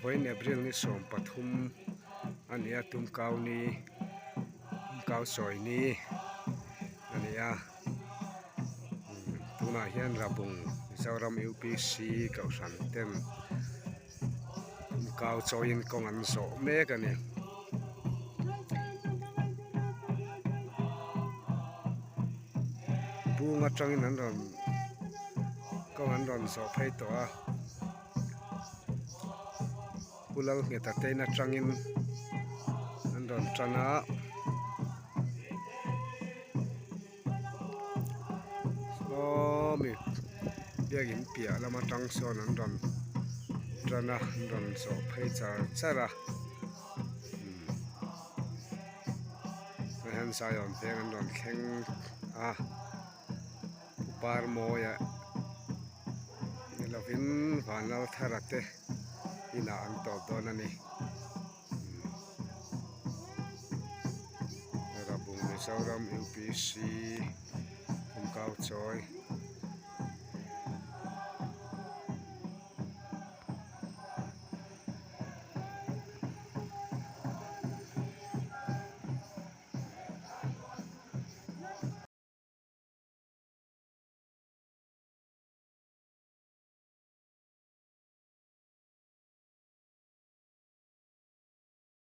Vawiin April ni 13 a ni a tumkau ni tumkau sawi ni a ni a tunah hian Rabung Mizoram UPC kohhran ten tumkau chawiin kawng an zawh mek a ni. Bung atangin an rawn kawng an rawn zawh phei tawh a Pu Lalngheta te in atangin an rawn tan a sawmi biakin piah lam atang sawn an rawn tan a an rawn zawh phei char char a. Tah hian Zion veng an rawn thleng a par mawi ah ni lovin Vanlalthara te inah an tawp dawn a ni Rabung Mizoram UPC Kumkau Chawi.